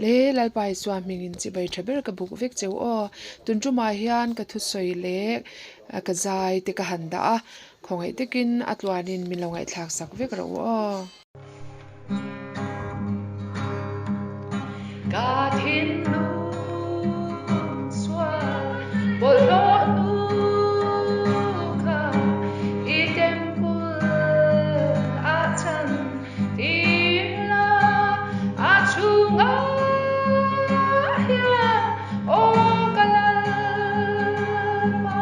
Le Lalpa Isua hmingin chibai tha ber ka buk vek cheu aw. Tun tumah hian ka thusawi leh ka zai te ka han dah a, khawngaih takin a tluanin min lo ngaihthlak sak vek rawh u aw. Ka thinlung sual bawlhhlawh hnu kha i temple ah chan tir la, a chhungah hian aw ka Lalpa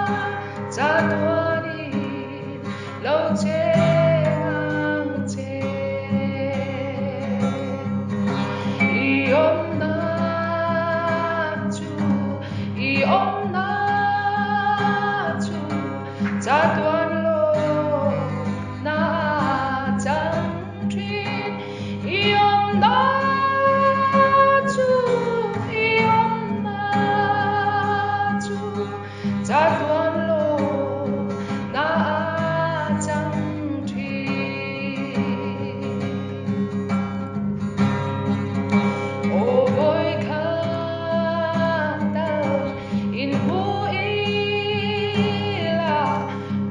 chatuanin lo cheng ang che. I awmna chu, i awmna chu chatuan lawmna a chang thin. I awmna chu, i awmna chu chatuan lawmna a chang thin. Aw vawi khat tal in hmu ila,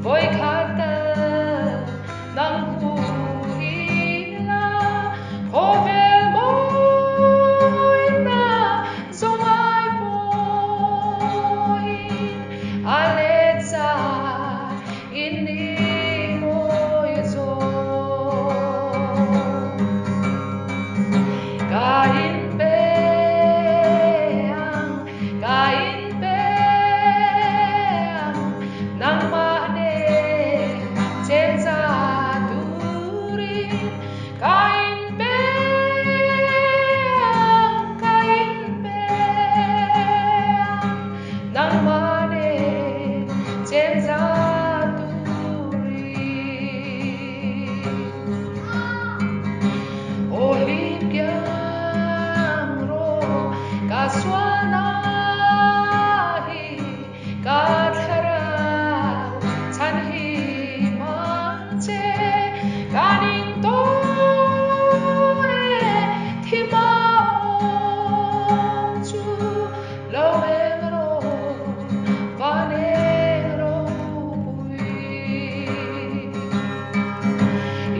vawi khat tal nang hmu ila, khawvel mawina zawng ai pawhin a let zat in ni mawi zawk. Ka inpe ang, ka inpe ang, nangmah nen chenza turin. Ka inpe ang, ka inpe ang, nangmah nen chenza turin. Aw hlim kiang rawh, ka sualna hi ka thlarau chhan hi mang che. Ka ning tawh e, thima awm chu lo eng rawh, van eng ropui.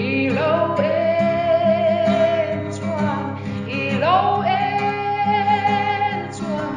I lo en chuan, i lo en chuan.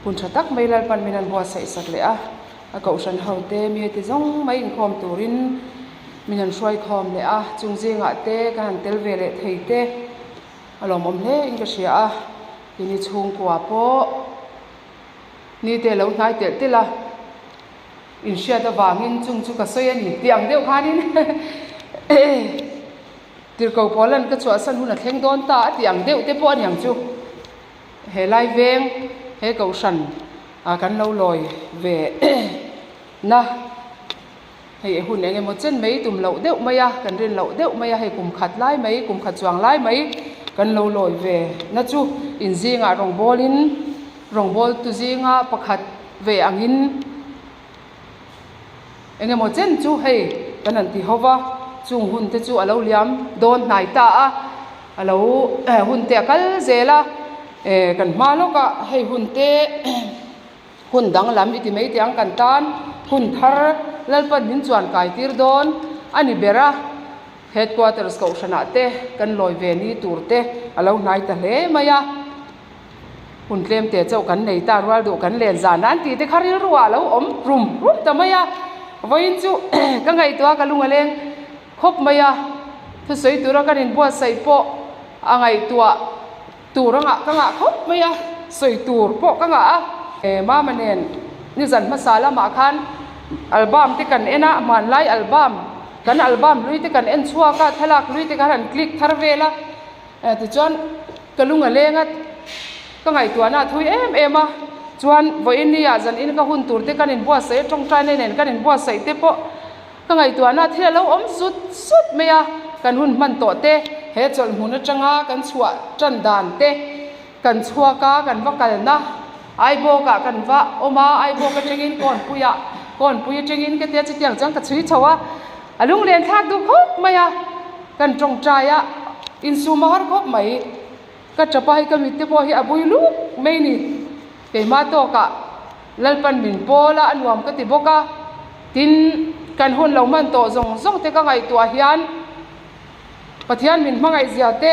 Hun tha tak mai Lalpan min an buatsaih sak leh a, a kohhran ho te mi heti zawng mai inkhawm turin min han hruai khawm leh a, chung zingah te ka han tel ve leh thei te a lawmawm hle in ka hria a, keini chhungkua pawh ni te lo hnai telh telh a, inhriat avangin chung chu ka sawi a ni tih ang deuh khanin Tirhkoh Paulan ka chhuahsan hun a thleng dawn ta a tih ang deuh te pawh a niang chu. He lai veng, he kohhran ah kan lo lawi ve na hei hun eng emaw chen mai tum loh deuh mai a, kan rin loh deuh mai a, hei kum khat lai mai, kum khat chuang lai mai kan lo lawi ve na chu inzingah rawngbawlin rawngbawltu zinga pakhat ve angin Eng emaw chen chu hei kan han ti ho va, chung hun te chu a lo liam dawn hnai ta a, a lo hun te a kal zel a, eh kan hma lawkah hei hun te hun danglam i ti mai teh ang kan tan hun thar Lalpan min chuan kai tir dawn a ni ber a, headquarters kohhranah te kan lawi ve ni tur te a lo hnai ta hle mai a. Hun tlem te chauh kan nei ta rual duh kan len zan an tih te kha rilru ah lo awm rum rum ta mai a, vawiin chu ka ngaihtuah a ka lung a leng khawp mai a, thusawi tura kan inbuatsaih pawh a ngaihtuah tur a ngah ka ngah khawp mai a, sawi tur pawh ka ngah a. Mama nen nizan hmasa lamah khan album te kan en a, hmanlai album kan album hlui te kan en chhuak a, thlalak hlui te khan han click thar vel a, tichuan. Ka lung a leng a, ka ngaihtuahna a thui em em a, chuan vawiin ni ah zan in ka hun tur te kan inbuatsaih a, tawngtaina nen kan inbuatsaih te pawh ka ngaihtuahna thil a lo awm zut zut mai a, kan hun hman tawh te, he chawlhhmun atanga kan chhuah tan dan te, kan chhuak a, kan va kalna Aibawk ah kan va awm a, Aibawk atangin Kawnpui ah, Kawnpui atangin ka tia chutiang chuan ka chhui chho a, a lunglen thlak duh khawp mai a, kan tawngtai a, insum a har khawp mai, ka tap a hei ka mit te pawh hi a bui luk mai ni, keimah tawkah Lalpan min pawl a, a nuam ka ti bawk a, tin kan hun lo hman tawh zawng zawng te ka ngaihtuah hian Pathian min hmangaih zia te,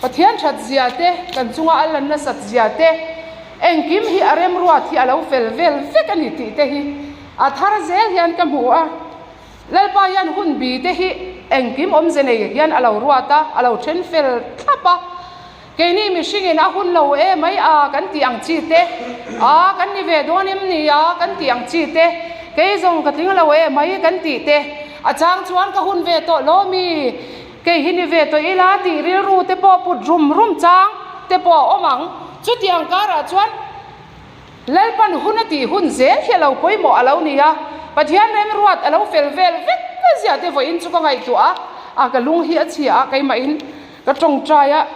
Pathian that zia te, kan chunga a lan nasat zia te, engkim hi a remruat hi a lo fel vel vek a ni tih te hi a thar zel hian ka hmu a. Lalpa hian hun bi te hi engkim awmze nei hian a lo ruat a, a lo then fel thlap a. Keini mihringin a hun lo e mai a kan tih ang chi te, a kan ni ve dawn em ni a kan tih ang chi te, kei zawng ka tling lo e mai kan tih te, a chang chuan ka hun ve tawh lo mi, kei hi ni ve tawh ila tih rilru te pawh put rum rum chang te pawh a awm ang. Chutiang karah chuan Lalpan hun a tih hun zel hi a lo pawimawh a lo ni a, Pathian remruat a lo fel vel vek a zia te vawiin chu ka ngaihtuah a, a ka lung hi a chhia a, keimahin ka tawngtai a,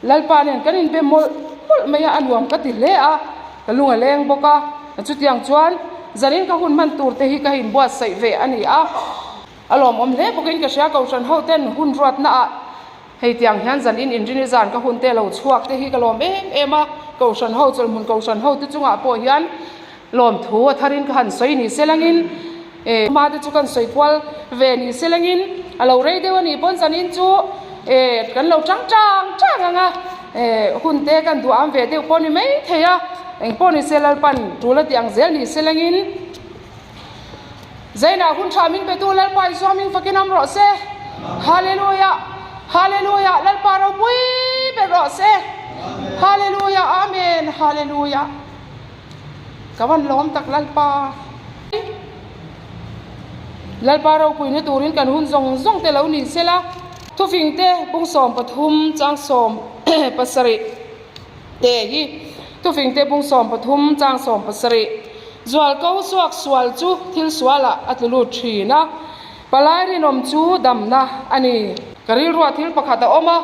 Lalpa nen kan inbe mawlh mawlh mai a, a nuam ka ti hle a, ka lung a leng bawk a, chutiang chuan zanin ka hun hman tur te hi ka inbuatsaih ve a ni a, a lawmawm hle bawkin ka hria Kohhran ho ten hun ruatna ah Hei tiang hian zan in inrini zan ka hun te lo chhuak te hi ka lawm em em a, Kohhran ho chawlhmun Kohhran ho te chungah pawh hian lawmthu a tharin ka han sawi ni se langin eh hma te chu kan sawi kual ve ni se langin a lo rei deuh a nih pawn zan in chu eh kan lo tang tang tang ang a eh hun te kan duh am ve deuh pawh ni mai thei a, engpawh ni se Lalpan tul a tih ang zel ni se langin. Zainah hun tha min petu Lalpa Isua hming fakin awm rawh se. Hallelujah! Hallelujah! Lalpa ropui ber rawh se. Hallelujah! Amen! Hallelujah! Ka van lawm tak Lalpa. Lalpa ropuina turin kan hun zawng zawng te lo ni sela. Thufing te pungsawm pathum chang sawm pasarih te hi thufing te pungsawm pathum chang sawm pasarih. Zualko suak sual chu thil sualah a tlu lut thin a, palai rinawm chu damna a ni. Ka rilruah thil pakhat a awm a,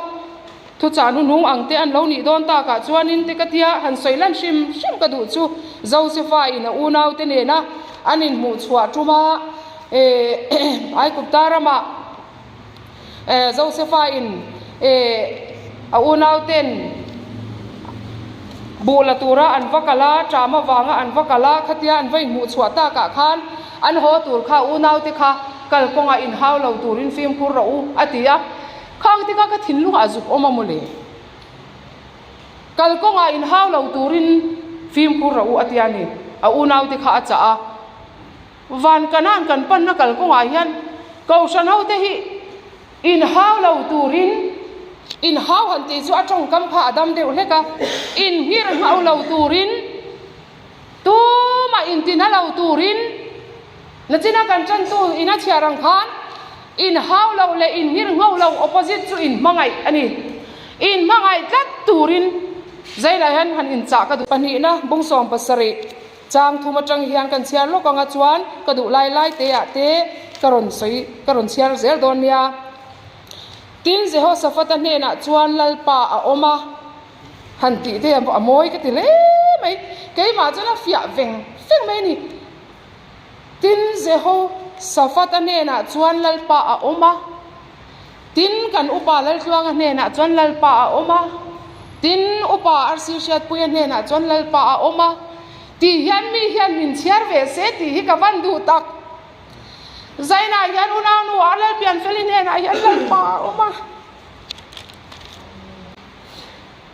thuchah hnuhnung ang te an lo nih dawn takah chuanin te ka tia han sawi lan hrim hrim ka duh chu Josefa in a unaute nena an inhmuh chhuah tuma Aigupta ramah Josefa in a unauten buh la tura an va kal a, ṭam avanga an va kal a, khatia an va inhmuh chhuah takah khan an haw tur kha unaute kha kalkawngah inhau lo turin fimkhur rawh u a ti a, khang te kha ka thinlungah a zuk awm a mawle. Kalkawngah inhau lo turin fimkhur rawh u a ti a ni. A unaute kha a chah a. Van Kanaan kan panna kalkawngah hian Kohhran hote hi inhau lo turin, inhau han tih chu a tawngkam kha a dam deuh hlek a, inhmir nghauh lo turin, tumah intina lo turin, nachina kan tantu ina chhiar ang khan inhau lo leh inhmir nghauh lo opposite chu inhmangaih a ni. Inhmangaih tlat turin zailah hian han inchah ka duh. Pahnihna, bung 70. Chang thum atang hian kan chhiar lawk anga chuan ka duh lai lai te ah te ka rawn sawi ka rawn chhiar zel dawn nia. Tin Jehoshaphat-a hnenah chuan Lalpa a awm a, han tih te a mawi ka ti hle mai, keimah chuan a fiah veng veng mai a ni. Tin Jehoshaphat-a hnenah chuan Lalpa a awm a. Tin, kan upa Laltluanga hnenah chuan Lalpa a awm a, tin, upa Arsi Hriatpuia hnenah chuan Lalpa a awm a, tih hian mi hian min chhiar ve se tih hi ka van duh tak. Zainah hian unaunu ah Lalpianfeli hnenah hian Lalpa a awm a,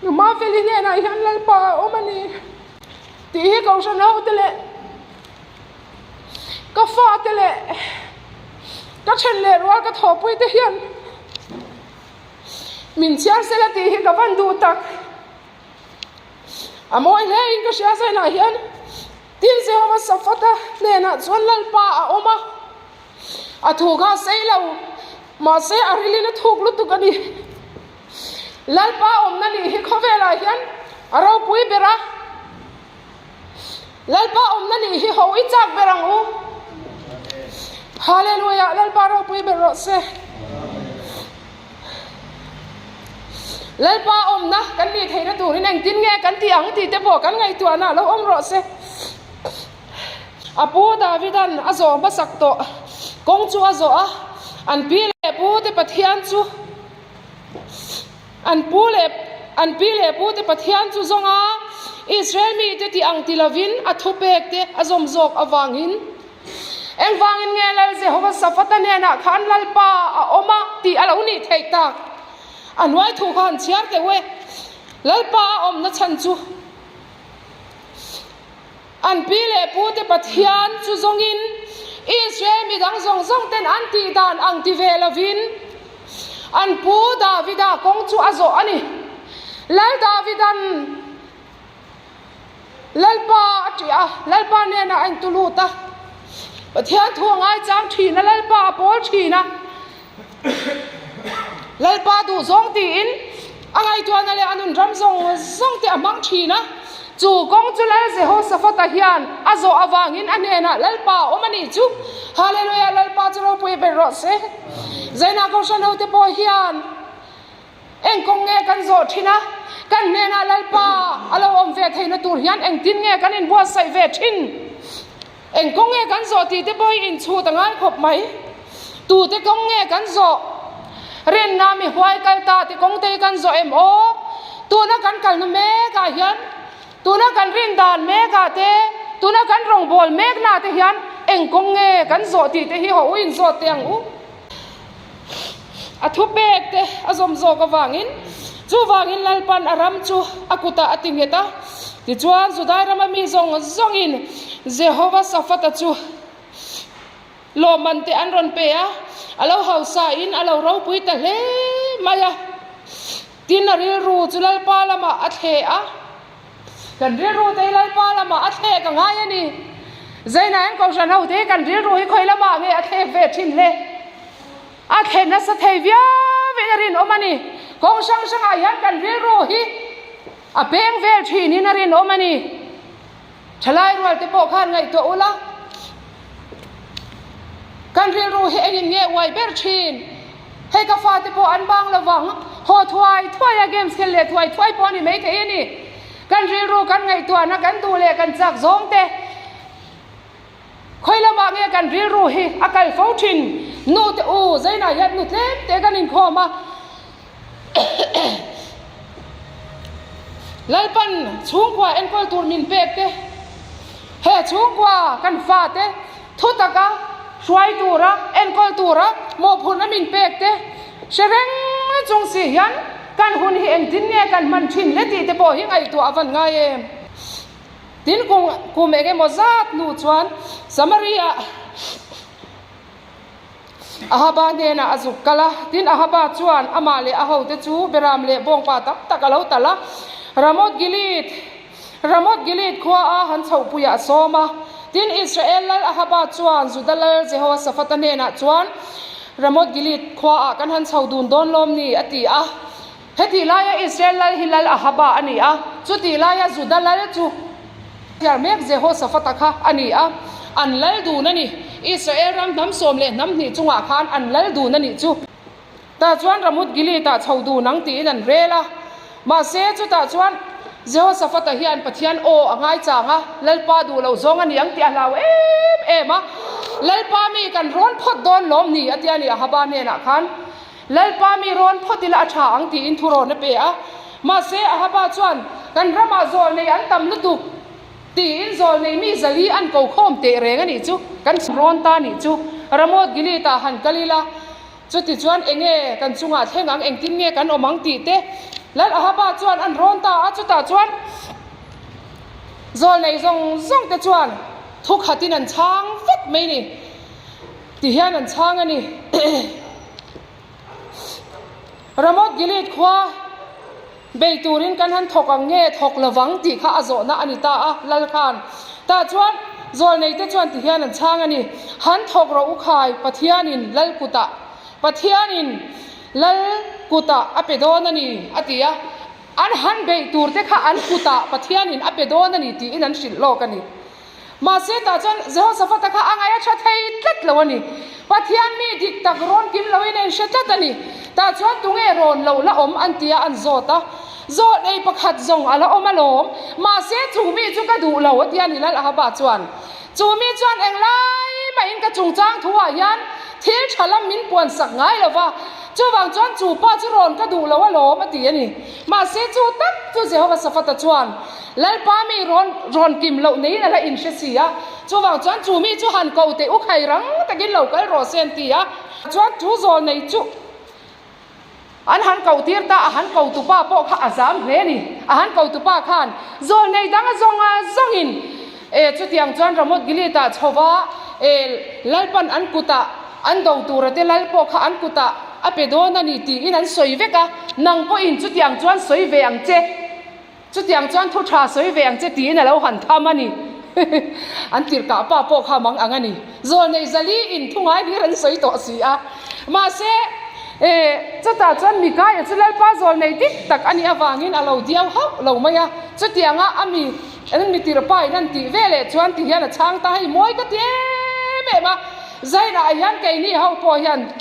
Numafeli hnenah hian Lalpa a awm a ni tih hi Kohhran hote leh Ka fate leh ka then leh rual ka thawhpui te hian min chhiar sela tih hi ka van duh tak. A mawi hle in ka hria zainah hian tin Jehova Safata hnenah chuan Lalpa a awm a, a thu kha a sei lo mahse a rilin a thuk lutuk a ni. Lalpa awmna nih hi khawvelah hian a ropui ber a. Lalpa awmna nih hi ho i chak ber ang u. Hallelujah Lalpa ropui ber rawh se. Lalpa awmna kan nih theihna turin engtin nge kan tih ang tih te pawh kan ngaihtuahna lo awm rawh se. A pu Davidan a zawh hmasak tawh kawng chu a zawh a, an pi leh pu te Pathian chu An pu leh an pi leh pute Pathian chu zawnga Israel mite tih ang ti lovin a thupekte a zawm zawk avangin engvangin nge Lal Jehova Safata hnenah khan Lalpa a awm a tih a lo nih theih tak? A hnuai thu kha han chhiar teh u e. Lalpa a awmna chhan chu An pi leh pute Pathian chu zawngin Israel mi dang zawng zawng ten an tih dan ang ti ve lovin an pu Davida kawng chu a zawh a ni. Lal Davidan Lalpa a ṭih a, Lalpa hnenah a intu lut a, Pathian thu a ngaichang ṭhin a, Lalpa a pawl ṭhin a. Lalpa duh zawng tiin a ngaihtuahna leh a nun ram zawng zawng te a hmang thin a. Chu kawng chu Lal Jehoshaphat-a hian a zawh avangin a hnenah Lalpa a awm a nih chu. Hallelujah! Lalpa chu ropui ber rawh se. Zainah Kohhran hote pawh hian eng kawng nge kan zawh thin a, kan hnenah Lalpa a lo awm ve theihna tur hian engtin nge kan inbuatsaih ve thin? Eng kawng nge kan zawh tih te pawh hi inchhut a ngai khawp mai. Tute kawng nge kan zawh? Rinna mi huai kal ta ti kawng te hi kan zawh em aw? Tuna kan kalna mekah hian, tuna kan rin dan mekah te, tuna kan rawngbâwl mekna te hian eng kawng nge kan zawh tih te hi haw u inzawt teh ang u. A thupek te a zawm zawk avangin, chuvangin Lalpan a ram chu a kutah a ti nghet a. Tichuan, Judai rama mi zawng zawngin Jehova Safata chu lawmman te an rawn pe a, a lo hausain a lo ropui ta hle mai a. Tin, a rilru chu Lalpa lamah a thle a. Kan rilru te hi Lalpa lamah a thlek a ngai a ni. Zainain Kohhran ho te hi kan rilru hi khawi lamah nge a thlek ve thin le? A thlen nasa thei viau in a rinawm a ni. Kawng hrang hrangah hian kan rilru hi a peng vel thin in a rinawm a ni. Thalai rual te pawh khan ngaihtuah ula, kan rilru hi engin nge uai ber thin? Hei ka fate pawh an bang lo vang, haw thuai thuai a games khel leh thuai thuai pawh a ni mai thei a ni. Kan rilru kan ngaihtuahna kan duh leh kan chak zawng te khawi lamah nge kan rilru hi a kal fo thin? Nu te u, Zainah hian nu tlem te kan inkhawm a. Lalpan chhungkua enkawl tur min pek te, he chhungkua kan fate thu taka hruai tura enkawl tura mawhphurhna min pek te hre reng chung si hian. Kan hun hi engtin nge kan hman thin le tih te pawh hi ngaihtuah a van ngai em? Tin kum kum eng emaw zat hnu chuan Samaria Ahaba hnenah a zuk kal a. Tin Ahaba chuan amah leh a hote chu Beram leh bawngpa tam tak a lo talh a, Ramoth Gilead Ramoth Gilead khua a han chhohpuiah a sawm a. Tin Israel lal Ahaba chuan Juda lal Jehoshaphat-a hnenah chuan, Ramoth Gilead khuaah kan han chho dun dawn lawm ni? a ti a. Hetih laia Israel lal hi lal Ahaba a ni a, chutih laia Juda lal chu thiar mek Jehoshaphat-a kha a ni a, an lal dun a ni. Israel ram hnam sawm leh hnam hnih chungah khan an lal dun a nih chu. Tah chuan Ramoth Gilead-ah chho dun ang tiin an rel a. Mahse, chutah chuan Jehoshaphat-a hian Pathian aw a ngaichang a, Lalpa duh loh zawng a ni ang tih a hlau em em a. Lalpa mi kan rawn phawt dawn lawm ni? a ti a ni Ahaba hnenah khan. Lalpa mi rawn phawt ila a tha ang tiin thu rawn a pe a. Mahse, Ahaba chuan, Kan ramah zawl nei an tam lutuk tiin zawl nei mi zali an ko khawm teh reng a nih chu. Kan rawn ta nih chu. Ramoth Gilead-ah han kal ila, chutichuan eng nge kan chungah thleng ang, engtin nge kan awm ang tih te. Lal Ahaba chuan an rawn ta a, chutah chuan zawl nei zawng zawng te chuan thu khatin an chhang vek mai ni. Ti hian an chhang a ni. Ramoth Gilead khua bei turin kan han thawk ang nge thawk lovang tih kha a zawhna a ni ta a, Lal khan. Tah chuan Zawlneite chuan ti hian an chhang a ni, Han thawk rawh u khai, Pathianin Lal kutah, Pathianin Lal kutah a pe dawn a ni, a ti a. An han beih turte kha an kutah Pathianin a pe dawn a ni tiin an hrilh lawk a ni. Mahse tah chuan Jehoshaphat-a kha a ngaih a tha thei tlat lo a ni. Pathian mi dik tak rawn kim loin a inhre tlat a ni. Tah chuan tunge rawn loh la awm an tia an zawt a. Zawt ei pakhat zawng a la awm alawm. Mahse chu mi chu ka duh lo a ti a ni Lal Ahaba chuan. Chu mi chuan englai mahin ka chungchang thuah hian thil tha lam min puan sak ngai lo va, chuvang chuan chu pa chu rawn ka duh lo alawm a ti a ni. Mahse chu tak chu Jehoshaphat-a chuan Lalpa mi rawn rawn kim loh neiin a la inhre si a, chuvang chuan chu mi chu han ko teh u khai rang takin lo kal rawh se an ti a. Chuan chu zawl nei chu an han ko tir ta, a han ko tupa pawh kha a zam hle a ni. A han ko tupa khan zawl nei dang a zawng a zawngin e chutiang chuan Ramoth Gilead ah chhova e Lalpan an kutah an do tura te lal pawh kha an kutah a pe dawn a ni tiin an sawi vek a, nang pawhin chutiang chuan sawi ve ang che. Chutiang chuan thu tha sawi ve ang che tiin a lo han tham a ni. An tirhkah pa pawh kha mang ang a ni. Zawlnei Zali in thu ngai hlir an sawi tawh si a. Mahse, e, chutah chuan Mikaia chu Lalpa zawlnei dik tak a nih avangin a lo diau hauh lo mai a. Chutianga a mi, an mi tirhpa in an tih ve leh chuan ti hian a chhang ta, hei mawi ka ti em em a. Zainah hian keini ho pawh hian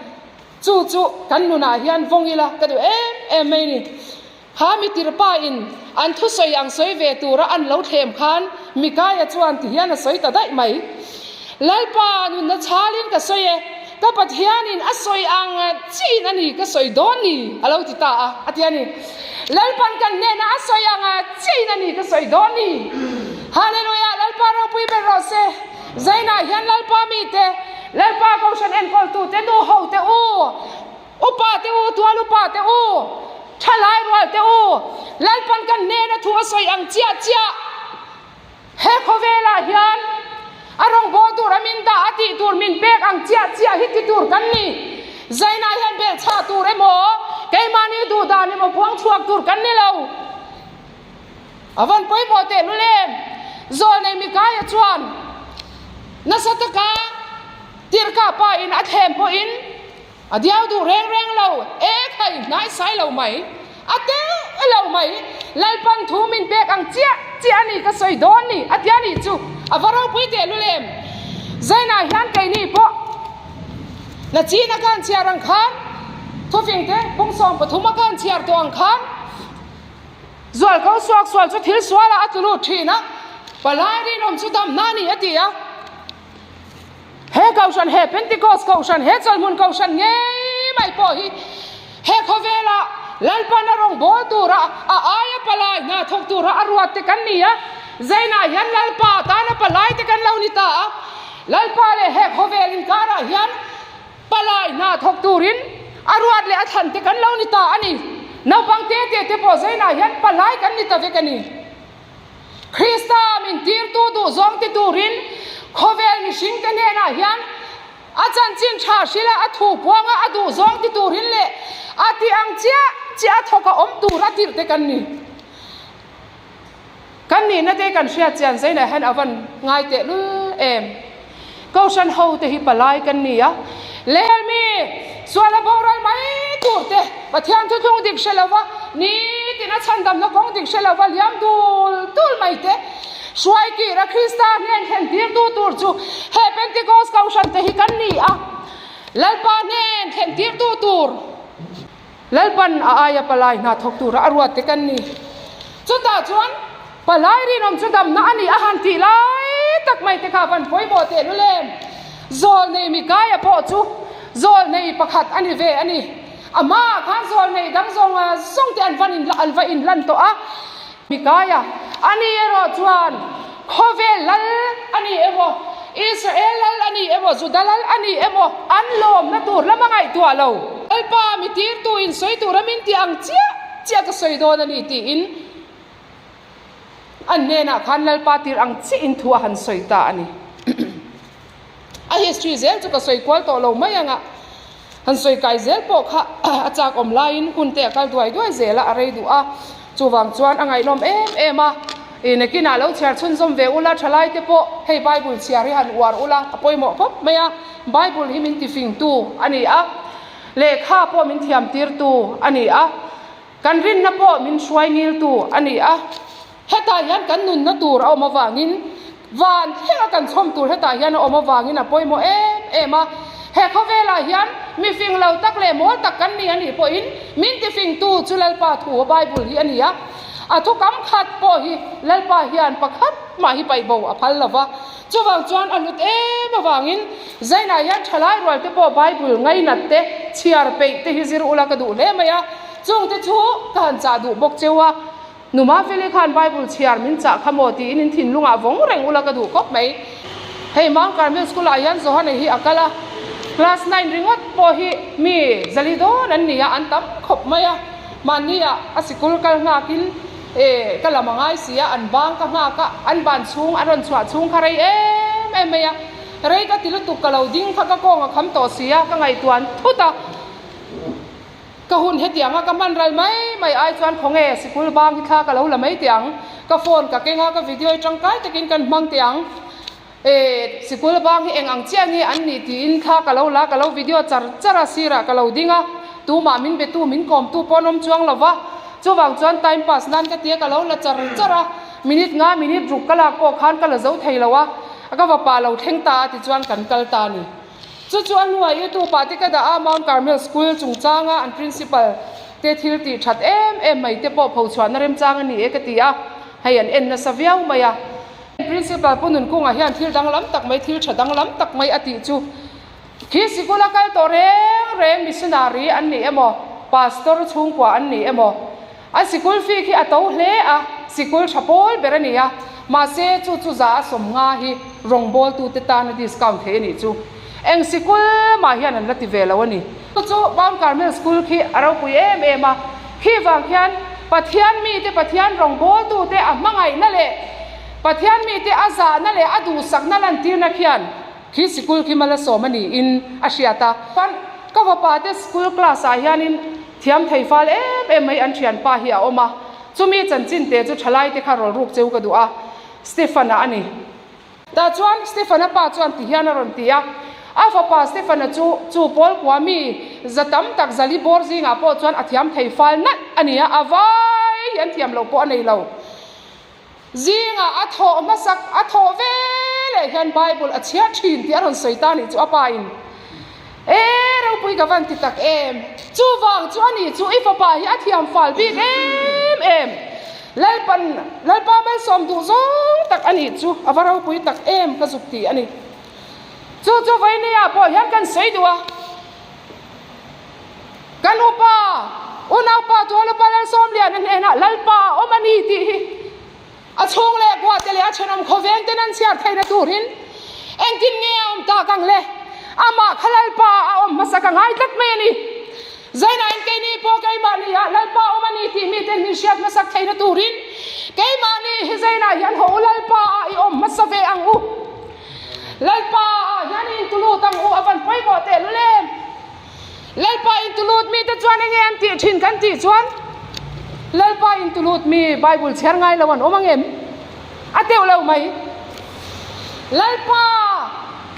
chu chu kan nunah hian vawng ila ka duh em em mai a ni. Kha mi tirpa in an thusawi ang sawi ve tura an lo thlem khan Mikaia chuan ti hian a sawi ta daih mai. Lalpa nunna chhalin ka sawi e, ka Pathianin a sawi ang chiin a ni ka sawi dawn ni a lo ti ta a, a ti a ni. Lalpan kan hnenah a sawi ang chiin a ni ka sawi dawn ni. Hallelujah Lalpa ropui ber rawh se. Zainah hian Lalpa mite, Lalpa Kohhran enkawltute, nu hote u, Upa te u, tual upa te u, thalai rual te u, Lalpan kan hnena thu a sawi ang chiah chiah. He khawvelah hian a rawngbâwl tur a min dah a tih tur min pek ang chiah chiah hi ti tur kan ni. Zainah hian belhchhah tur emaw, keimahni duh dan emaw puang chhuak tur kan ni lo. A van pawimawh tehlul em? Zawlnei Mikaia chuan nasa taka tirhkah pa in a thlem pawhin A diau duh reng reng lo, e khai hnai sai lo mai, a teh lo mai, Lalpan thu min pek ang chiah chiah a ni ka sawi dawn ni a tia nih chu a va ropui teh lul em. Zainah hian keini pawh Nachina khan chhiar ang khan, thufing te pungsawm pathuma khan chhiar tawh ang khan, Zualko suak sual chu thil sualah a tlu lut thin a, palai rinawm chu damna a ni a ti a. He Kohhran, he Pentecost Kohhran, he Chawlhmun Kohhran ngei mai pawh hi he khawvela Lalpan a rawngbâwl tura a aia palai hna thawk tura a ruat te kan ni a. Zainah hian Lalpa tana palai te kan lo ni ta a. Lalpa leh he khawvel inkarah hian palai hna thawk turin a ruat leh a thlan te kan lo ni ta a ni. Naupang te te te pawh zainah hian palai kan ni ta vek a ni. Krista min tirtu duh zawng ti turin khawvel mihringte hnenah hian a chanchin tha hrila a thu puanga a duh zawng ti turin leh a ti ang chiah chiah a thawk a awm tur a tirh te kan ni. Kan nihna te kan hriat chian zainah hian a van ngai teh lul em. Kohhran ho te hi palai kan ni a, Lehmi sual a boral mai tur te Pathian thuthlung dik hre lova nitin a chhandamna kawng dik hre lova liam dul dul mai te hruai kir a Krista hnen thlen tirtu tur chu he Pentecost Kohhran te hi kan ni a, Lalpa hnen thlen tirtu tur. Lalpan a aia palai hna thawk tura a ruat te kan ni. Chutah chuan palai rinawm chu damna a nih a han tih lai tak mai te kha van pawimawh teh lul em? Zawlnei Mikaia pawh chu zawlnei pakhat a ni ve a ni. A hmaah khan zawlnei dang zawng zawng te an van in an va inlan tawh a. Mikaia, a ni erawh chuan khawvel lal a ni emaw, Israel lal a ni emaw, Juda lal a ni emaw, an lawmna tur lama ngaihtuah lo. Lalpa, mi tirtu in sawi tura min ti ang chiah chiah ka sawi dawn a ni, tiin an hnenah khan Lalpa tir ang chiahin thu a han sawi ta a ni. A history zel chu ka sawi kual tawh lo mai anga han sawi kai zel pawh kha a chak awm laiin hun te a kal duai duai zel a, a rei duh a. Chuvang chuan a ngaihnawm em em a, ih nakinah lo chhiar chhunzawm ve ula, thalai te pawh hei Bible chhiar hi han uar ula a pawimawh khawp mai a, Bible hi min tifingtu a ni a, lehkha pawh min thiamtirtu a ni a, kan rinna pawh min hruai ngiltu a ni a. Hetah hian kan nunna tur a awm avangin van thlenga kan chhawm tur hetah hian a awm avangin a pawimawh em em a. He khawvelah hian mi fing lo tak leh mawl tak kan ni a nih pawhin min tifingtu chu Lalpa thu Bible hi a ni a. A thu kam khat pawh hi Lalpa hian pakhat mah hi paih bo a phal lo va. Chuvang chuan a hlut em avangin Zainah hian thalai rual te pawh Bible ngainat te, chhiar peih te hi zir ula ka duh hle mai a. Chungte chu ka han chah duh bawk cheu a. Nu Mafeli khan Bible chhiar min chah kha maw tiin in thinlungah vawng reng ula ka duh khawp mai. Hei Mount Carmel School ah hian Johane hi a kal a, class nine ringawt pawh hi mi zali dawn an ni a, an tam khawp mai a. Mahni ah a sikul kal nghakin eh ka lam a ngai si a, an bang ka nghak a, an ban chhung an rawn chhuah chhung kha rei em em mai a. Rei ka ti lutuk ka lo ding kha ka kawng a kham tawh si a, ka ngaihtuan thut a. Ka hun hetianga ka hman ral mai mai ai chuan khawnge sikul bang hi thla ka lo la mai teh ang, ka phone ka keng a, ka video hi tangkai takin kan hmang teh ang, eh sikul bang hi eng ang chiah nge an nih tiin thla ka lo la, ka lo video char char a, sirah ka lo ding a, tumah min be tu min kawm tu pawh an awm chuang lo va, chuvang chuan time pass nan ka tia ka lo la char char a, minute nga minute ruk ka lak pawh khan ka la zo thei lo a, ka vapa lo thleng ta a tichuan kan kal ta a ni. Chu chu a hnuah YouTube ah te ka dah a, Mount Carmel School chungchanga an principal te thil tih that em em mai te pawh phochhuahna remchang a ni e ka ti a, hei an en nasa viau mai a. Principal Pu Nunkungah hian thil danglam tak mai, thil tha danglam tak mai a tih chu khi sikul a kal tawh reng reng missionary an ni emaw, pastor chhungkua an ni emaw, A sikul fee khi a to hle a, sikul tha pawl ber a ni a, mahse chu chu za a 50 hi rawngbawltute tana discount thei a nih chu. Eng sikul mah hian an la ti ve lo a ni. Chu chu Mount Carmel School khi a ropui em em a, khi vang khian Pathian mite Pathian rawngbawltute a hmangaihna leh Pathian mite a zahna leh a duhsakna lantirna khian Khi sikul khi Malasawm a niin a hriat a. Chuan ka fapa te school class ah hianin thiam thei fal em em mai an thianpa hi a awm a. Chumi chanchin te chu thalai te kha rawl ruk cheu ka duh a, Stephen-a a ni. Tah chuan Stephen-a pa chuan ti hian a rawn ti a, a fapa Stephen-a chu chu pawl kua mi za tam tak zali bawr zingah pawh chuan a thiam thei fal nalh a ni a, a vai hi an thiam loh pawh a nei lo. Zingah a thawh hmasak a thawh ve leh hian Bible a chhiar thin tih a rawn sawi ta nih chu a pa in E ropui ka van ti tak em! Chuvang chu a ni chu i fapa hi a thiam fal bik em em! Lalpan Lalpa malsawm duh zawng tak a nih chu a va ropui tak em ka zuk ti a ni. Chu chu vawinia pawh hian kan sawi duh a. Kan upa, unaupa Tualupa Lalsawmliana hnenah Lalpa a awm a ni tih hi a chhung leh kuahte leh a thenawm khawveng ten an chhiar theihna turin engtin nge a awm tak ang le? Amah kha Lalpa a awm hmasa ka ngai tlat mai a ni. Zainain keini pawh keimahni ah Lalpa awm a ni tih miten min hriat hmasak theihna turin keimahni hi Zainah hian haw u Lalpa ah i awm hmasa ve ang u. Lalpa ah hian i intulut ang u a van pawimawh tehlul em? Lalpa intulut mite chuan enge an tih thin kan tih chuan Lalpa intulut mi Bible chhiar ngai lo an awm ang em? A teuh lo mai. Lalpa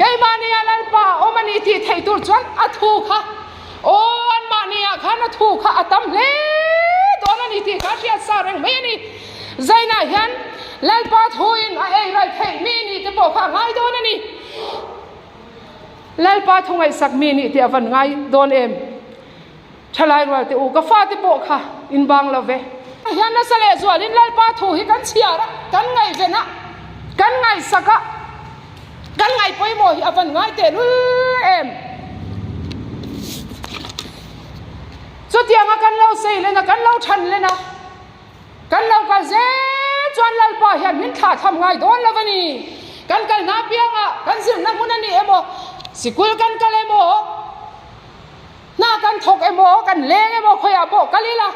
keimahni ah Lalpa a awm a ni tih theih tur chuan a thu kha Aw, anmahniah khan a thu kha a tam hle dawn a ni tih kha a hriat sa reng mai a ni. Zainah hian Lalpa thuin a ei ral theih mi nih te pawh kha a ngai dawn a ni. Lalpa thu ngaihsak mi nih tih a van ngai dawn em? Thalai rual te u, ka fate pawh kha in bang lo ve. Hian nasa leh zualin Lalpa thu hi kan chhiar a, kan ngaihven a, kan ngaihsak a. Kan ngaih pawimawh hi a van ngai tehlul em? Chutianga kan lo sei len a, kan lo than len a, kan lo kal zel chuan Lalpa hian min thlah tham ngai dawn lo a ni. Kan kalna apiangah kan zirna hmun a ni emaw, sikul kan kal emaw, hna kan thawk emaw, kan leng emaw khawiah pawh kal ila,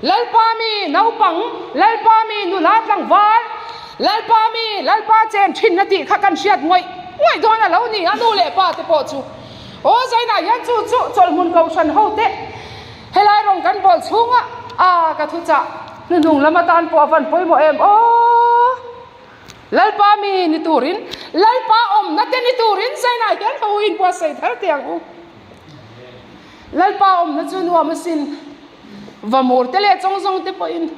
Lalpa mi naupang, Lalpa mi nula tlangval, Lalpa mi Lalpa chen thin na tih kha kan hriat ngawih ngawih dawn a lo ni a, nu leh pa te pawh chu. Aw Zainah hian chu chu chawlhmun kohhran ho te helai rawng kan bawl chhunga a ka thuchah hnuhnung lam atan pawh a van pawimawh em aw. Lalpa mi ni turin, Lalpa awmna te ni turin Zainah hian ho inbuatsaih thar teh ang u. Lalpa awmna chu nuam asin. Vamur te leh chawng zawng te pawhin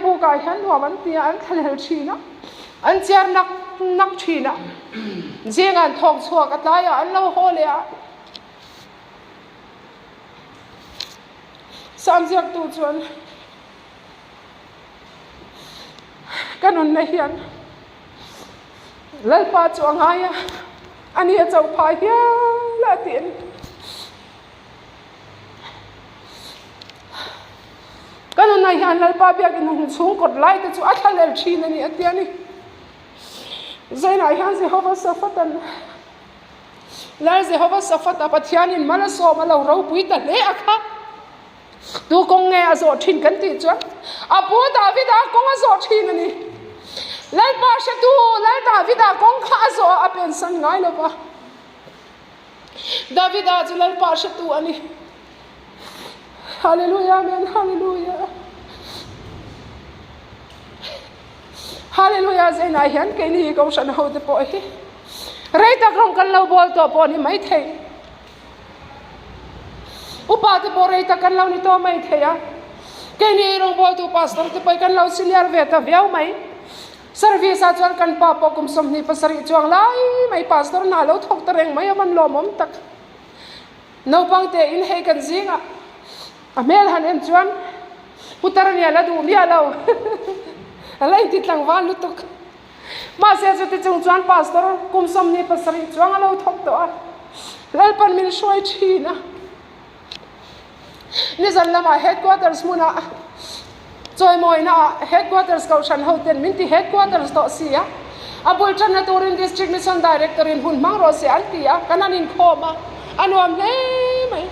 bukah hian nuam an ti a, an thlahlel thin a, an chiar nak nak thin a, zingah an thawk chhuak a, tlaiah an lo haw leh a. Samziaktu chuan ka nunna hian Lalpa chu a ngai a, ani a chauh phah hial a ti a ni. Ka nunah hian Lalpa biakin hmu chhung kawt lai te chu a thlalel thin a ni a ti a ni. Zainah hian Jehova Safatan Lal Jehova Safata Pathianin mal a sawm a lo ropui ta hle a kha. Tu kawng nge a zawh thin kan tih chuan a pu Davida kawng a zawh thin a ni. Lalpa hretu Lal Davida kawng kha a zawh a a pensan ngai lo va. Davida chu Lalpa hretu a ni. Hallelujah Amen Hallelujah. Hallelujah Zainah hian keini kohhran ho te pawh hi rei tak rawng kan lo bawl tawh pawh ni mai thei. Upa te pawh rei tak kan lo ni tawh mai thei a. Keini rawngbawltu pastor te pawh kan lo senior ve ta viau mai. Service ah chuan kan pa pawh kum 27 chuang lai mai pastor hna lo thawk ta reng mai a man lawmawm tak. Naupang te in hei kan zing a, a hmel han en chuan putar nia la duh miah lo a la inti tlangval lutuk. Mahse chuti chung chuan pastor kum 27 chuang a lo thawk tawh a, Lalpan min hruai thin a. Nizan lamah headquarters hmunah chawimawina ah headquarters kohhran ho ten min ti headquarters tawh si a, a bul tanna turin district mission director in hun hmang rawh se an ti a, kan han inkhawm a, a nuam hle mai.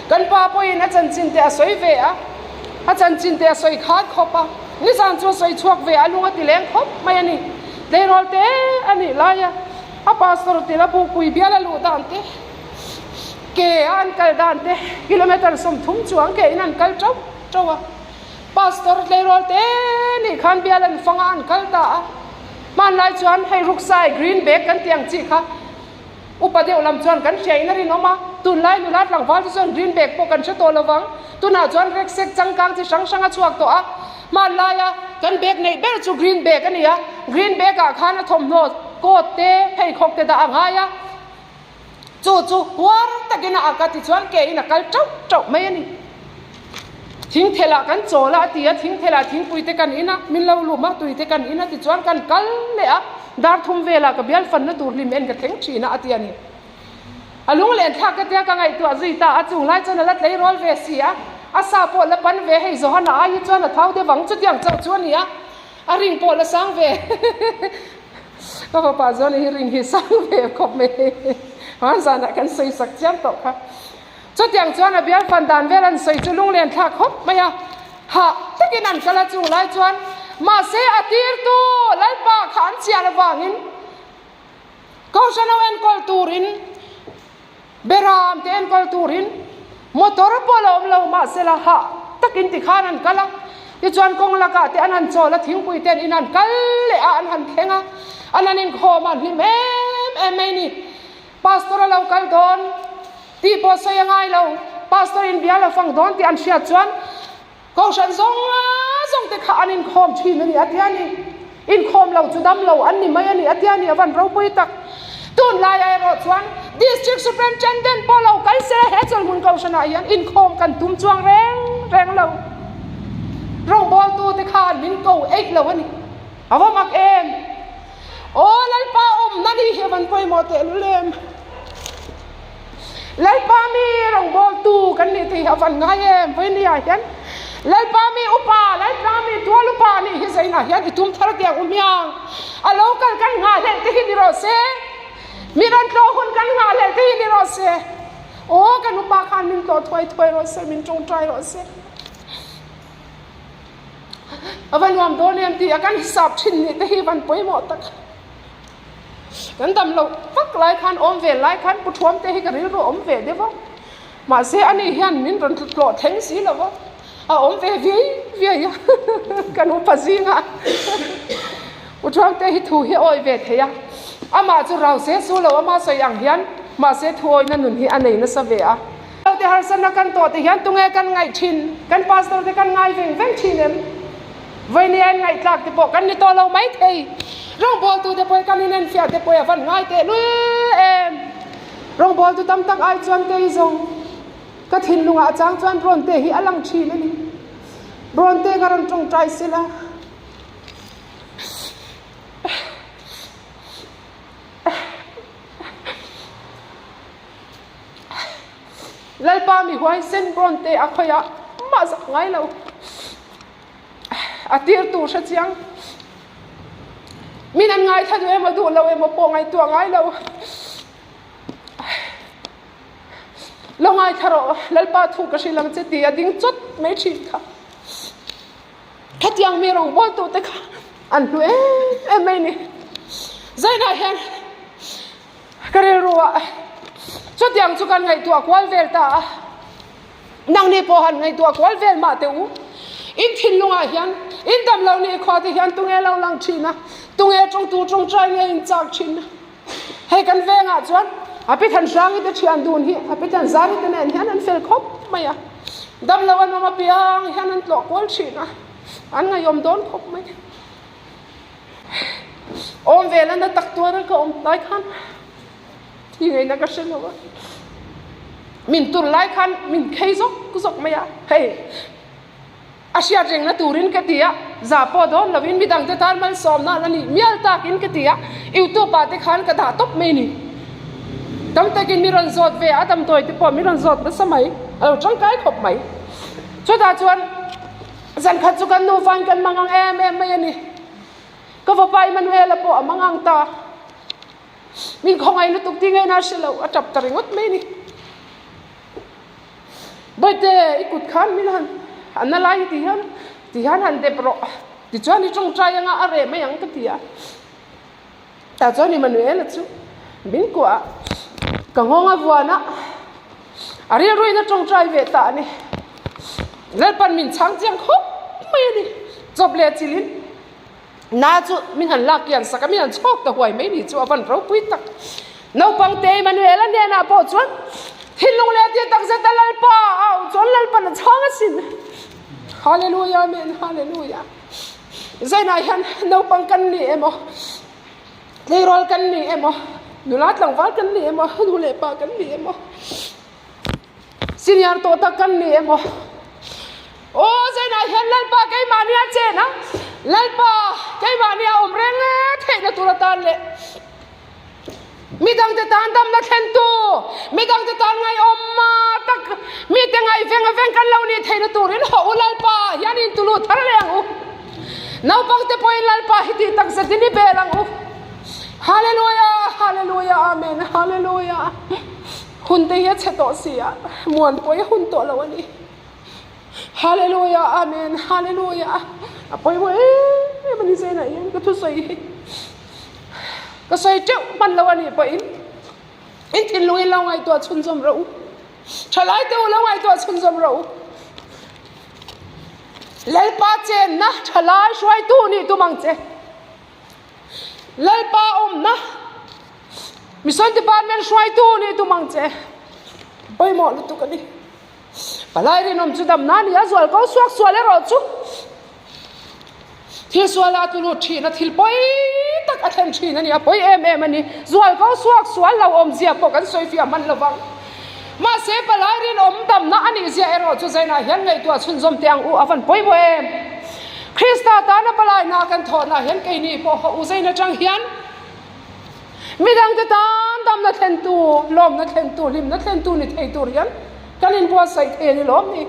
Kan pa pawhin a chanchin te a sawi ve a, a chanchin te a sawi khat khawp a, nizan chu a sawi chhuak ve a, lung a ti leng khawp mai a ni. Tleirawl te a nih lai a, a pastor tir a bukpui bial a luh dan te, Ke a an kal dan te kilometer 30 chuang ke in an kal teuh teuh a, pastor tleirawl te nih khan bial an fang a an kal ta a, hmanlai chuan hei ruksai green bag kan tih ang chi kha upa deuh lam chuan kan hria in a rinawm a, tunlai nula tlangval te chuan green bag pawh kan hre tawh lovang, tunah chuan rucksack changkang chi hrang hrang a chhuak tawh a, hmanlaia kan bag neih ber chu green bag a ni a, green bag ah khan a thawmhnaw coat te pheikhawk te dah a ngai a. Chu chu huar takin a ak a tichuan ke in a kal teuh teuh mai a ni. Thingthelah kan chawl a a ti a, thingthelah thingpui te kan in a, min lo lum a, tui te kan in a tichuan kan kal leh a, dar thum velah ka bial fanna tur hlim en ka thleng thin a a ti a ni. A lunglen thlak ka tia ka ngaihtuah zui ta a, chung lai chuan a la tleirawl ve si a, a sa pawh la pan ve hei Johana ai hi chuan a thau deuh ang chutiang chauh chu a ni a, a ring pawh la sang ve. Ka fapa chuan hi ring hi sang ve khawp mai. Hmanzanah kan sawi sak chiam tawh kha. Chutiang chuan a bial fan dan vel an sawi chu lunglen thlak khawp mai a, hah takin an kal a chung lai chuan mahse a tirtu Lalpa kha an chian avangin Kohhran ho enkawl turin Beram te enkawl turin motor pawh la awm lo mahsela hah takin tikhan an kal a, tichuan kawng lakah te an han chawl a, thingpui ten in han kal leh a, an han thleng a, an han inkhawm a, an hlim em em mai ni. Pastor a lo kal dawn tih pawh sawi a ngai lo, Pastor in bia lo fang dawn tih an hriat chuan Kohhran zawng zawng te kha an inkhawm thin a ni a ti a ni. Inkhawm lo chu dam lo an ni mai a ni a ti a ni, a van ropui tak. Tunlai erawh chuan District Superintendent pawh lo kal se he chawlhmun kohhranah hian inkhawm kan tum chuang reng reng lo. Rawngbawltu te khan min ko eih lo a ni. A va mak em! Aw Lalpa awmna ni hi a van pawimawh tehlul em! Lalpa mi rawngbawltu kan nih tih hi a van ngai em? Vawinia hian Lalpa mi upa, Lalpa mi tual upa nih hi zainah hian i tum thar tiang u hmiang. A lo kal kan nghahhlelh te hi ni rawh se. Mi rawn tlawh hun kan nghahhlelh te hi ni rawh se. Aw kan upa khan min tlawh thuai thuai rawh se, min tawngtai rawh se. A va nuam dawn em tih a kan hisap thin nih te hi van pawimawh tak. Kan dam loh vak lai khan awm ve lai khan Pu Thuam te hi ka rilru awm ve deuh a, mahse ani hian min rawn tlawh thleng si lo va, a awm ve viai viai a kan upa zingah Pu Thuam te hi thu hi a awi ve thei a, amah chu rau se su lo ama sawi ang hian mahse thu awina nun hi a nei nasa ve a. Te harsatna kan tawh te hian tunge kan ngaih thin, kan pastor te kan ngai veng veng thin em? Vawinia en ngaihtlak te pawh kan ni tawh lo mai thei. Rawngbawltu te pawh hi kan inenfiah te pawh hi a van ngai teh lul em. Rawngbawltu tam tak ai chuan kei zawng ka thinlungah a chang chuan rawn te hi a lang thin a ni. Rawn te ka rawn tawngtai sela. Lalpa mi huaisen rawn te a khawiah mah zak ngai lo. A tir tur hre chiang. Min an ngaithla duh emaw duh lo emaw pawh ngaihtuah ngai lo. Lo ngaithla rawh, Lalpa thu ka hrilh ang che ti a ding chawt mai thin kha. Khatiang mi rawngbawltu te kha an hlu em em mai ni. Zainah hian ka rilru ah chutiang chu kan ngaihtuah kual vel ta a. Nangni pawh han ngaihtuah kual vel mah teh u. In thinlungah hian in dam lo nih khua te hian tunge lo lang thin a, tunge tawngtu tawngtai nge in chak thin a. Hei kan vengah chuan a pi Thanhrangi te thian dun hi a pi Thanzari te nen hian an fel khawp mai a, dam lo an awm apiang hian an tlawh kual thin a, an ngaihawm dawn khawp mai. Awm vel a na tak tuar a ka awm lai khan. Thi ngaihna ka hre lo a, min tur lai khan min khei zawk zawk mai a, hei a hriat rengna turin ka ti a, za pawh dawn lovin midangte tan malsawmna a la nih mial takin ka ti a, youtube ah te khan ka dah tawp mai ni. Tam takin mi rawn zawt ve a, damdawi te pawh mi rawn zawt nasa mai, a lo tangkai khawp mai. Chutah chuan zankhat chu kan nufa in kan mangang em em mai a ni, ka fapa Emmanuel-a pawh a mangang ta. Min khawngaih lutuk tih ngaihna a hre lo, a tap ta ringawt mai a ni. Bawihte, i kut khan min han a na lai hi ti hian ti hian han dep rawh, tichuan i tawngtai anga a reh mai ang ka ti a. Tah chuan Emmanuel-a chu min kuah a, ka nghawng a vuan a, a rilruin a tawngtai ve ta a ni. Lalpan min chhang chiang khawp mai a ni, chawp leh chilhin. Na chu min han lak kian sak a, min han chhawk ta huai mai ni chu a van ropui tak. Naupang te Emmanuel-a hnenah pawh chuan thinlung leh tih tak zet a Lalpa a auh chuan Lalpan a chhang asin. Hallelujah Amen Hallelujah. Zainah hian naupang kan ni emaw, tleirawl kan ni emaw, nula tlangval kan ni emaw, nu leh pa kan ni emaw, Senior tawh tak kan ni emaw? Aw zainah hian Lalpa keimahni a chen a, Lalpa keimahni a awm reng e theihna tur atan leh midangte tan damna thlentu, midangte tan ngaihawm tak, mite ngaih veng a veng kan lo nih theihna turin hawh u Lalpa hian in tulu thar leh ang u. Naupangte pawhin Lalpa hi tih tak zetin i bel ang u. Hallelujah, Hallelujah, Amen, Hallelujah. Hun te hi a chhe tawh si a, muan pawh hi a hun tawh lo a ni. Hallelujah Amen Hallelujah a pawimawh em em a ni zenah hian ka thusawi hi ka sawi teuh hman lo a nih pawhin in thinlungin lo ngaihtuah chhunzawm rawh u thalai te u lo ngaihtuah chhunzawm rawh u Lalpa chenna thalai hruaitu nih tum ang che Lalpa awmna Mission Department hruaitu nih tum ang che pawimawh lutuk a ni. Palai rinawm chu damna a ni a, zual ko suak sual erawh chu thil suala tlu lut thin a, thil pawi tak a thlen thin a ni, a pawi em em a ni. Zual ko suak sual lo awmzia pawh kan sawi fiah hman lo vang. Mahse, palai rinawm damna a nih zia erawh chu zainah hian ngaihtuah chhunzawm teh ang u, a van pawimawh em? Krista tana palaina kan thawhna hian keini pawh haw u zain atang hian Midangte tan damna thlentu, lawmna thlentu, hlimna thlentu ni thei tur hian kan inbuatsaih thei a ni lawm ni.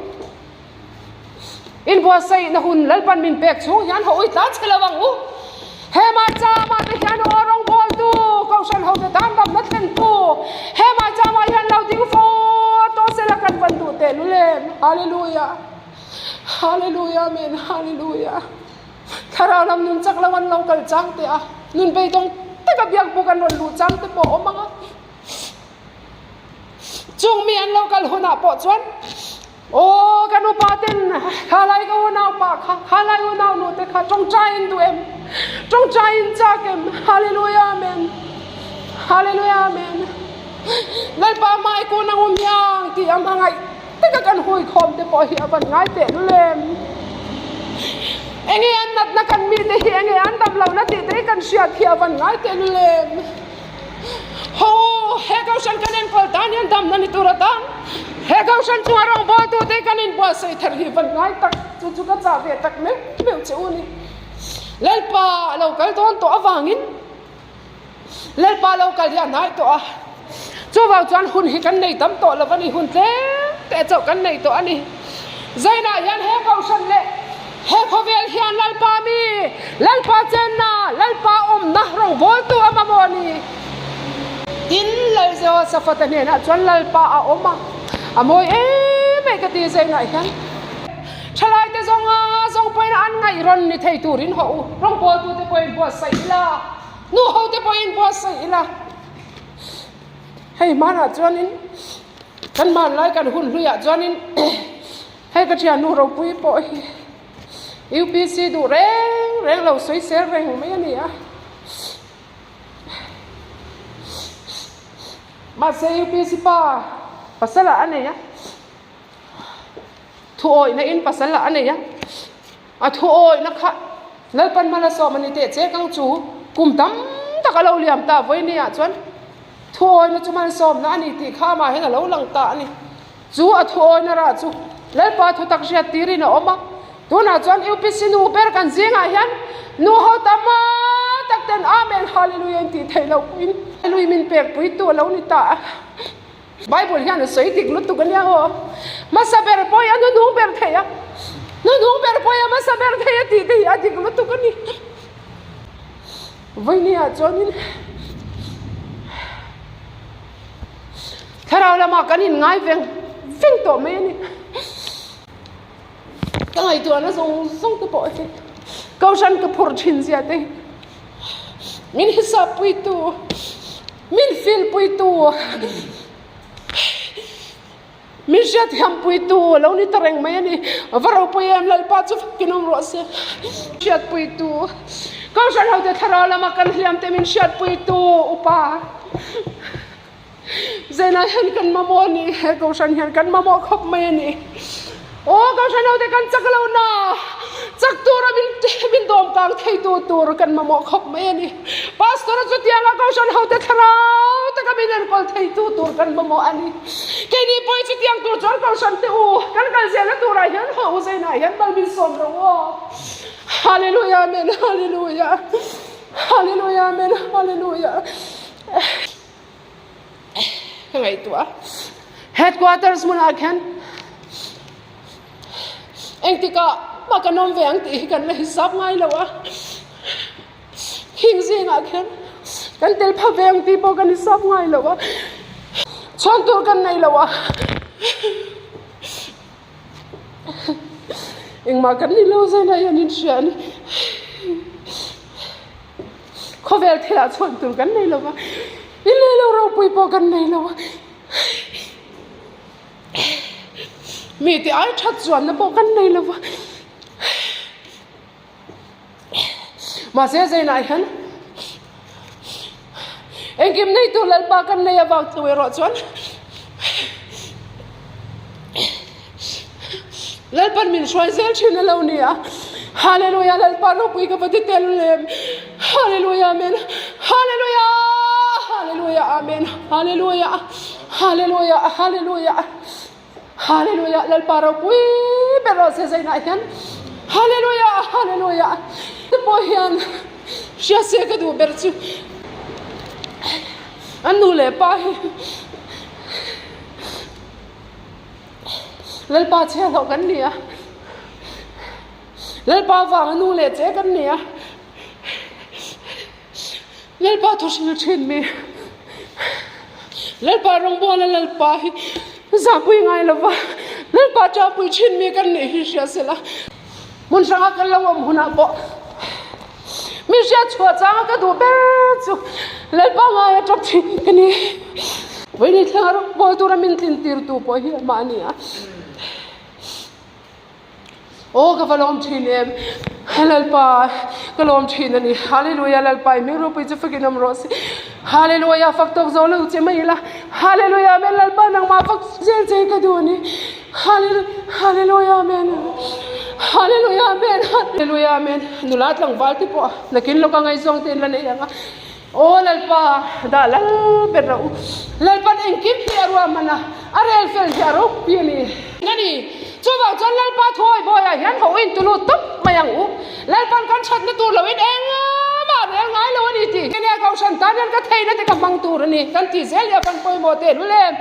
Inbuatsaihna hun Lalpan min pek chhung hian haw ui tlan che lo ang u. He maichama te hian aw rawngbawltu, Kohhran hote tan damna thlentu, he maichama hian lo ding fo tawh sela kan van duh tehlul em. Hallelujah! Hallelujah! Amen! Hallelujah! Thlarau lam nun chak lo an lo kal chang teh a, nun beidawng taka biak buk an rawn luh chang te pawh a awm ang a. Chung mi an lo kal hunah pawh chuan, Aw kan upa ten khalai ka unau pa kha, khalai unau nu te kha tawngtai in duh em? Tawngtai in chak em? Hallelujah Amen! Hallelujah Amen! Lalpa hmai kun ang um hiang tih a hmangaih. Taka kan hui khawm te pawh hi a van ngai teh lul em? Enge an natna kan mite hi enge an dam lohna tih te hi kan hriat hi a van ngai teh lul em? Ho, he Kohhran kan enkawl tan hian damna ni tur atan he Kohhran chunga rawngbawltu te kan inbuatsaih thar hi van ngai tak, chu chu ka chah ve tak meuh meuh che u ni. Lalpa a lo kal dawn tawh avangin Lalpa lo kal hi a hnai tawh a, chuvang chuan hun hi kan nei tam tawh lo a ni, hun tlem te chauh kan nei tawh a ni. Zainah hian he kohhran leh he khawvel hian Lalpa mi, Lalpa chenna, Lalpa awmna rawngbawltu a mamawh a ni. Tin, Lal Jehoshaphat-a hnenah chuan Lalpa a awm a, a mawi em mai ka ti Zainah hian. Thalaite zawnga zawng pawhin an ngaih rawn ni thei turin haw u, rawngbawltute pawhin buatsaih ila, nu hote pawhin buatsaih ila. Hei hmanah chuanin kan hmanlai kan hun hluiah chuanin hei ka thiannu ropui pawh hi UPC duh reng reng lo sawisel reng mai a ni a. Mahse UPC pa pasal ah a nei a. Thuawihna in pasal a nei a, a thuawihna kha Lalpan hmala sawm a ni teh che kang chu kum tam tak a lo liam ta vawinia chuan thuawihna chu malsawmna a ni tih kha amah hian a lo lang ta a ni. Chu a thuawihna rah chu Lalpa thutak hriat tirin a awm a, tunah chuan UPC nu ber kan zingah hian nu ho tam a tak ten Amen Hallelujah in tih theih loh pawhin lui min pek puitu a lo ni ta a. Bible hian a sawi dik lutuk a nia aw. Hmasa ber pawh hi a hnuhnung ber thei a, hnuhnung ber pawh hi a hmasa ber thei a tih te hi a dik lutuk a ni. Vawinia chuanin thlarau lamah kan inngai veng veng tawh mai a ni. Ka ngaihtuahna zawng zawng te pawh hi Kohhran ka phur thin zia te hi min hisap puitu, min feel puitu, min hriatthiam puitu a lo ni ta reng mai a ni. Va ropui em Lalpa chu fakin awm rawh se. Hriat puitu, Kohhran hote thlarau lama kan hliam te min hriat puitu upa. Zena hian kan mamawh a ni, he Kohhran hian kan mamawh khawp mai a ni. Aw Kohhran hote kan chak lo na, chak tura min min dawm kang thei tu tur kan mamawh khawp mai a ni. Pastor a chutianga Kohhran hote thlarau taka min enkawl thei tu tur kan mamawh a ni. Keini pawh hi chutiang tur chuan Kohhran te u, kan kal zelna turah hian haw u Zena hian mal min sawm rawh u aw. Hallelujah Amen Hallelujah Hallelujah Amen Hallelujah. Ka ngaihtuah a, headquarters hmunah khian engtikah mah kan awm ve ang tih hi kan la hisap ngai lo a, khing zingah khian kan tel pha ve ang tih pawh kan hisap ngai lo a. Chhuan tur kan nei lo a. Engmah kan ni lo zaina hian in hria a ni. Khawvel thilah chhuan tur kan nei lo va, in leh lo ropui pawh kan nei lo a. Mite ai that chuanna pawh kan nei lo va. Mahse zainah hian engkim neitu Lalpa kan nei avang chu erawh chuan Lalpan min hruai zel thin a lo ni a. Hallelujah Lalpa ropui ka va ti tel lem. Hallelujah Amen. Hallelujah Hallelujah Amen. Hallelujah Hallelujah Hallelujah. Hallelujah Lalpa ropui ber rawh se zainah hian Hallelujah Hallelujah te pawh hian hria se ka duh ber chu an nu leh pa hi Lalpa chhiah hlauh kan ni a Lalpa vanga nu leh che kan ni a Lalpa thu hril thin mi Lalpa rawngbawla Lalpa hi zahpui ngai lova Lalpa chapui thin mi kan nih hi hria sela hmun hranga kan lo awm hunah pawh mi hriat chhuah changa ka duh ber chu Lalpa ngaia tap thin ka ni. Vawiin thlenga rawngbâwl tura min tlin tirtu pawh hi amah a ni a. Aw ka va lawm thin em Lalpa ka lawm thin a ni Hallelujah Lalpa i hming ropui chu fakin awm rawh se Hallelujah fak tawk zo lo che mai ila Hallelujah Amen Lalpa nangmah fak zel che ka duh a ni Hallelujah Amen Hallelujah Amen Hallelujah Amen nula tlangval te pawh nakin lawka ngaihzawng te in la nei ang a Aw Lalpa dah lal ber rawh u. Lalpan engkim hi a ruahman a, a rel fel hi a ropui a ni. A ni. Chuvang chuan Lalpa thuawi bawiah hian ho in tulu tawp mai ang u. Lalpan kan thatna tur loin engmah rel ngai lo a ni tih. Kenya Kohhran tan hian ka theihna te ka hmang tur a ni kan tih zel hi a van pawimawh tehlul em.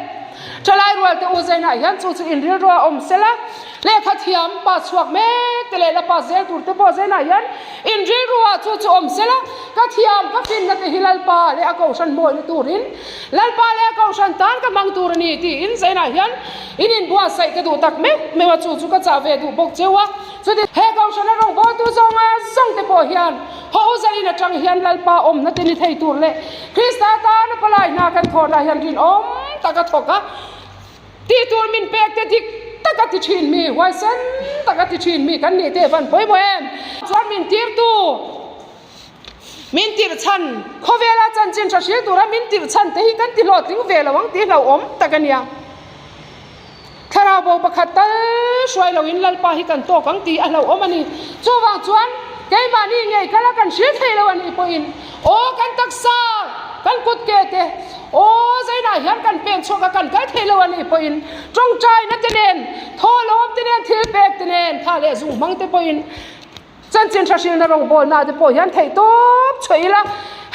Thalai rual te u zainah hian chu chu inrilru a awm sela, lehkha thiam pa chhuak mek te leh la pa zel tur te pawh zainah hian inrilru ah chu chu awm sela, ka thiam ka finna te hi Lalpa leh a kohhran mawina turin Lalpa leh a kohhran tan ka hmang tur a ni tiin zainah hian in inbuatsaih ka duh tak meuh meuh a, chu chu ka chah ve duh bawk cheu a. Chuti he kohhrana rawngbawltu zawnga zawng te pawh hian haw zanin atang hian Lalpa awmna te ni thei tur leh Krista tana palai hna kan thawhna hian rinawm tak a thawk a, tih tur min pek te dik tak a ti thin mi, huaisen tak a ti thin mi kan nih te van pawimawh em? Chuan min tirtu, min tirh chhan, khawvela chanchin tha hril tura min tirh chhan te hi kan ti hlawhtling ve lo ang tih hlauhawm tak a nia. Thlarau bo pakhat tal hruai loin Lalpa hi kan tawk ang tih a hlauhawm a ni. Chuvang chuan keimahni ngei kala kan hria thei lo a nih pawhin aw kan taksa, kan kut ke te, aw zainah hian kan pen chhuak a kan kal thei lo a nih pawhin tawngtaina te nen, thawhlawm te nen, thil pek te nen, tha leh zung hmang te pawhin Chanchin hrahrilna rawngbawlna te pawh hian theihtawp chhuah ila,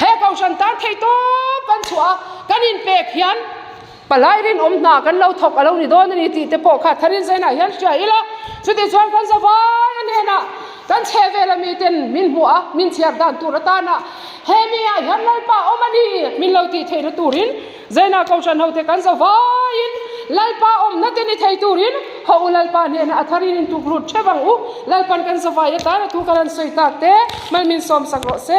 he kohhran tan theihtawp kan chhuah a, kan inpek hian palai rinawm hna kan lo thawk a lo ni dawn a ni tih te pawh kha tharin zainah hian hria ila, chuti chuan kan zavai a hnenah kan chhe vela miten min hmuh a, min chhiar dan tur atana he mi ah hian Lalpa awm a ni min lo tih theihna turin Zaina Kohhran hote kan zavaiin Lalpa awmna te ni thei turin haw u Lalpa hnenah a tharin in tuk lut theuh ang u. Lalpan kan zavai atan a thu kan han sawi tak te malmin sawmsak rawh se.